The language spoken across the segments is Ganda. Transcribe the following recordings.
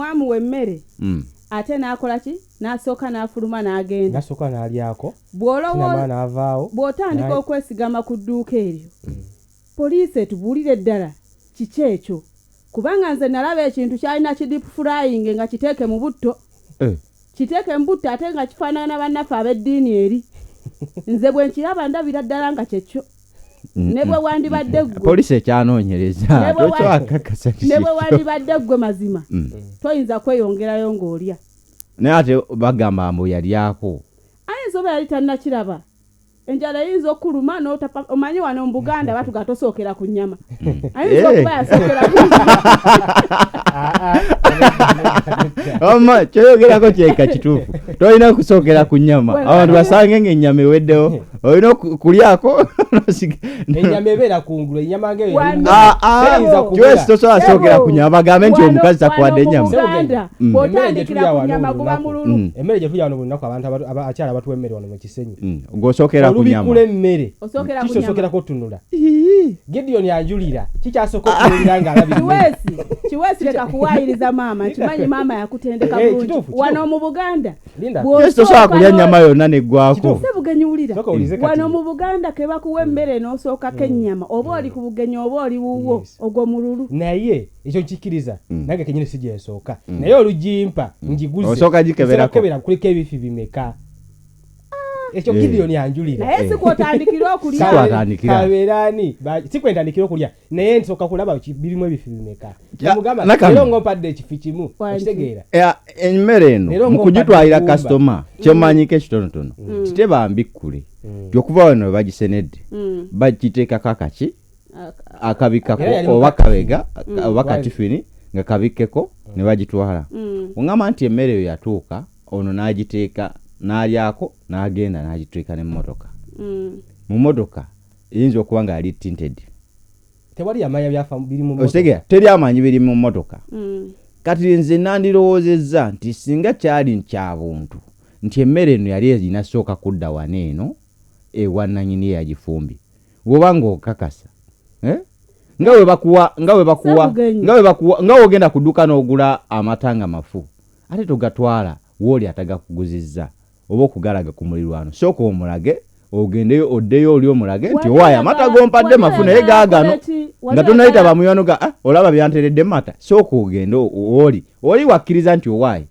Mwamuwa emmere ate n'akola ki? N'asooka n'afuluma n'agenda. Nasooka n'alyako, Bw'olowooza sinamala n'avaawo. Bw'otandika okwesigama ku dduuka eryo, poliisi etubuulire ddala kiki ekyo, kubanga nze nalaba ekintu kyalina ki deep frying nga kiteeke mu butto. Kiteeke mu butto ate nga kifaanana bannaffe ab'eddiini eri. Nze bwe nkiraba ndabira ddala nga kyekyo. Ne bwe wandibadde ggwe. Poliisi ekyanoonyereza. Ne bwe Tokyakakasa ne bwe kiki. wandibadde ggwe mazima, toyinza kweyongerayo ng'olya. Naye ate bagamba mbu yalyako. Ayinza oba yali tannakiraba. Enjala eyinza okuluma n'otapa. Omanyi wano mu Buganda batuga tosookera ku nnyama. Ayinza okuba yasookera ku Oma kyoyogerako kyeka kituufu. Tolina kusookera ku nnyama. Abantu basange ng'ennyama eweddewo. Olina kulyako. Ennyama ebeera kungulu, ennyama ng'eyo Wano. teyinza kubula. Kiwesi tosobola sookera ku nnyama bagambe nti omukazi takuwadde Wano mu ennyama. Buganda, bw'otandikira Emmere gye ku tulya nnyama wano guba buli mululu. Emmere gye tulya wano buli lunaku, abantu abakyala abatuwa emmere wano mu Kisenyi. Ng'osookera ku nnyama. Olubikula emmere. Osookera ku Kiki nnyama. osookerako otunula? Gideon anjulira. Kikyasooka okutunulira ng'alaba emmere. Kiweesi, Kiweesi leka kuwaayiriza maama. Nkimanyi maama yakutendeka Eh, bulungi. kituufu, Wano mu Buganda, Linda. Kiwesi tosobola kulya nnyama yonna n'eggwako. Kituufu. Ssebugenyi wulira. Sooka owulize kati. Wano mu Buganda ke bakuwa emmere n'osookako ennyama, oba oli ku bugenyi oba oli wuwo, ogwo mululu. Naye ekyo nkikkiriza, nange kennyini si gye nsooka. Naye olugimpa ngiguze. Osooka gikeberako. Nsooka kukebera kuliko ebifi bimeka. Ekyo Gideon anjulira. Naye si kw'otandikira okulya. Si kw'atandikira. Kabeera ani? Si kwe ntandikira okulya. Naye nsooka kulaba birimu ebifi bimeka. Namugamba, Nakano. leero ng'ompadde ekifi kimu, Wangi. okitegeera. Emmere eno Leero mu ng'ompadde kugitwalira eggumba. kasitoma kyemanyiko ekitonotono titeba mbikkule nti okuva wano we bagisenedde bagiteekako akaki akabikkako Era yali mu oba katifini. kabega oba katifini nga kabikkeko ne bagitwala. Oŋŋamba nti emmere eyo yatuuka ono n'agiteeka n'alyako n'agenda n'agiteeka n'emmotoka. Mu mmotoka eyinza okuba nga yali tinted. Tewali yamanya byafa biri mu mmotoka. Okitegeera, teri amanyi biri mu mmotoka. Kati nze nandirowoozezza nti singa kyali kya buntu nti emmere eno yali erina sooka kudda wano eno ewa nnannyini eyagifumbye. Bw'oba ng'okakasa, eh? Nga bwe bakuwa, nga bwe bakuwa, Ssebugenyi. nga bwe bakuwa, nga bw'ogenda ku dduuka n'ogula amata nga mafu, ate togatwala w'oli atagakuguzizza oba okugalaga ku mulirwano. Sooka omulage, ogendeyo oddeyo oli omulage nti Wali owaaye amata gompadde mafu naye wali gaagano. oyagala ki? Wali Nga tonayita oyagala bamuyano ga, olaba byanteredde mata. Sooka ogende oli. Oli wakkiriza nti owaaye.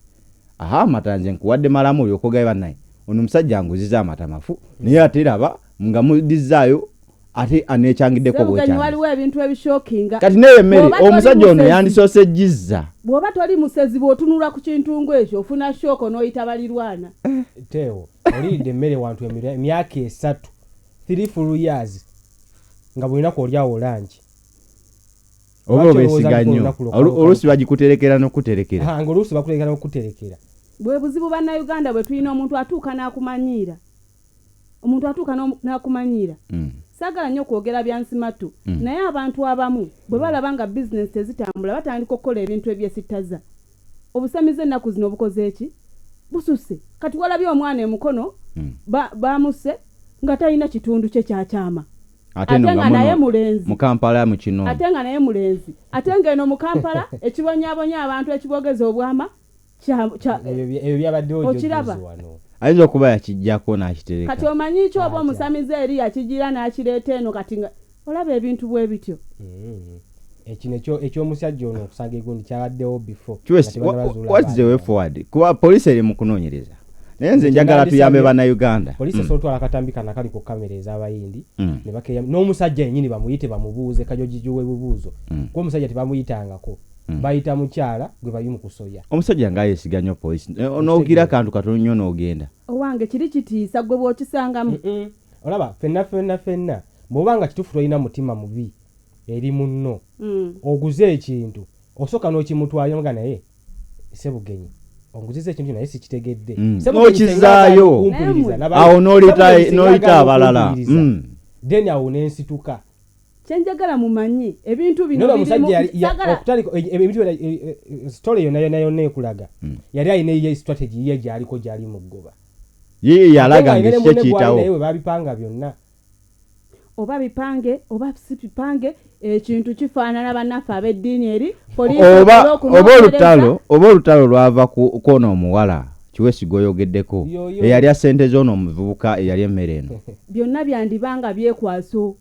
Aha, amata nze nkuwadde malamu olyoke ogabe bannaye. Ono omusajja anguziza amata mafu, naye ate raba nga muddizaayo ate aneekyangiddeko Ssebugenyi, bwekyangiza. waliwo ebintu ebishockinga. Kati n'eyo emmere, Bw'oba toli omusajja ono musezi. yandisoose gizza. Bw'oba toli musezi bw'otunula ku kintu ng'ekyo ofuna shooko n'oyita balirwana. Teo, oliridde emmere wantu emyaka 3, 3 full years, nga buli lunaku olyawo langi. Oba Lwaki obeesiga olowooza nnyo. olunaku lwokka lwokka? Oluusi bagikuterekera n'okuterekera. Ha, ng'oluusi bakuterekera n'okuterekera. Bwe buzibu bannayuganda bwe tulina, omuntu atuuka n'akumanyiira. Omuntu atuuka n'akumanyiira. Saagala nnyo kwogera bya nsimatu, naye abantu abamu bwe balaba nga bizinensi tezitambula batandika okukola ebintu ebyesittaza. Obusamize ennaku zino bukoze ki? Bususse. Kati walabye omwana e Mukono, bamusse nga talina kitundu kye kyakyama. Ate Ate nno nga nga naye muno mulenzi. mu Kampala mu kino. Ate nga naye mulenzi. Ate ng'eno mu Kampala ekibonyaabonya abantu ekibogeza obwama kya Ebyo byabaddewo jjo Okiraba? jjuuzi wano. Ayinza okuba yakiggyako n'akitereka. Kati omanyi ki oba Atya. omusamize eri yakigira n'akireeta eno kati nga olaba ebintu bwe bityo. Ekino eky'omusajja ono okusanga egundi kyabaddewo before. Kiwesi, Nga tebannabazuula what's the way abaana. forward? Kuba poliisi eri mu kunoonyereza. Naye nze Nti njagala nandisabye tuyambe bannayuganda. Poliisi esobola otwala akatambi kano akali ku kamera ez'abayindi, ne bakeeya n'omusajja yennyini bamuyite bamubuuze kajojijuwe bubuuzo. Kuba omusajja tebamuyitangako. Bayita mukyala gwe bali mu kusoya. Omusajja nga yeesiga nnyo poliisi. N'ogira akantu katono nnyo n'ogenda. Owange kiri kitiisa gwe bw'okisangamu. Olaba ffenna ffenna ffenna bw'oba nga kituufu tolina mutima mubi eri munno, oguze ekintu osooka n'okimutwalira nga naye Ssebugenyi onguziza ekintu naye sikitegedde. Ssebugenyi N'okizaayo. singa agaana okumpuliriza, Naye Awo Ssebugenyi singa n'oyita agaana abalala. okumpuliriza, then awo n'ensituka. Kye njagala mumanye ebintu bino Naye birimu omusajja yali, saagala okutandika, ebintu byonna, story yonna yonna yonna ekulaga. Yali alina eyiye strategy ye gy'aliko gy'ali mu ggoba. Ye yalaga Ate nga ng'ekiki alina ne munne gw'ali ekiyitawo. naye bwe baabipanga byonna. Oba bipange oba si bipange, ekintu kifaanana bannaffe ab'eddiini eri poliisi Oba ekole oba okunoonyereza. Olutalo lwava ku kwono omuwala Kiwesiga oyogeddeko, Yoyo. eyalya ssente z'ono omuvubuka eyali emmere eno. Byonna byandibanga byekwaso,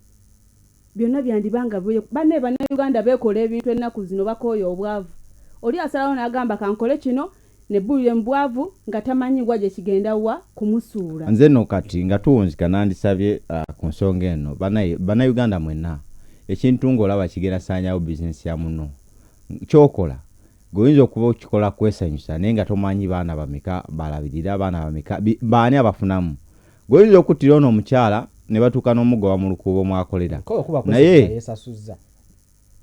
byonna byandibanga banne Bannayuganda beekola ebintu ennaku zino, bakooya obwavu. Oli asalawo n'agamba, "Kankole kino nebbulire mu bwavu," nga tamanyi wa gye kigenda wa kumusuula. Nze nno kati nga tuwunzika, nandisabye ku nsonga eno, Bannayuganda mwenna, ekintu ng'olaba kigenda saanyawo bizinesi ya muno, kyokola gweoyinza okuba okikola kwesanyusa, naye nga tomanyi baana bameka balabirira, baana bameka, baani abafunamu. Gweoyinza okuttira ono omukyala ne batuuka n'omugoba mu lukuubo mwakolera. Ko okuba Naye kwesasula yeesasuzza,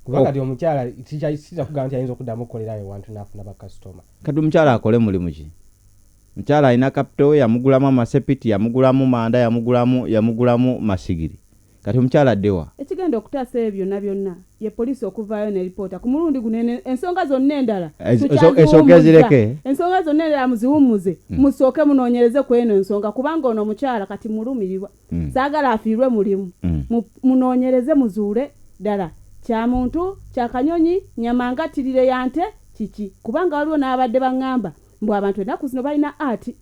kuba kati omukyala siyinza kugamba nti ayinza okuddamu okukolerayo wantu n'afuna bakasitoma. Kati omukyala akole mulimu ki? Mukyala alina capital we, yamugulamu amasepiti, yamugulamu manda, yamugulamu masigiri. Kati omukyala addewa? Ekigenda okutaasa ebyo byonna byonna ye poliisi okuvaayo neripoota ku mulundi guno. Ensonga zonna endala tukyaziwummuza. Esooke ezireke. Ensonga zonna endala muziwummuze, musooke munoonyereze ku eno ensonga, kubanga ono omukyala kati mulumirirwa. Saagala afiirwe mulimu. Munoonyereze muzuule ddala kya muntu, kya kanyonyi, nyama ngattirire ya nte, kiki, kubanga waliwo n'abadde baŋŋamba mbu abantu ennaku zino balina ati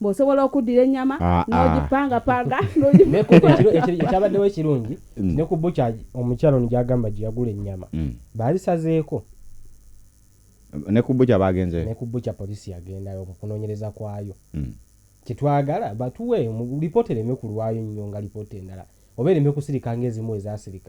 bw'osobola okuddira ennyama n'ogipangapanga. Ekyabaddewo ekirungi, ne ku bukya omukyalo ono gyagamba gye yagula ennyama, baalisazeeko. Ne ku bukya bagenzeyo? Ne ku bukya poliisi yagendayo mu kunoonyereza kwayo. Kyetwagala batuwe lipoota ereme kulwayo nnyo nga lipoota endala, oba ereme kusirika ng'ezimu ezasirika.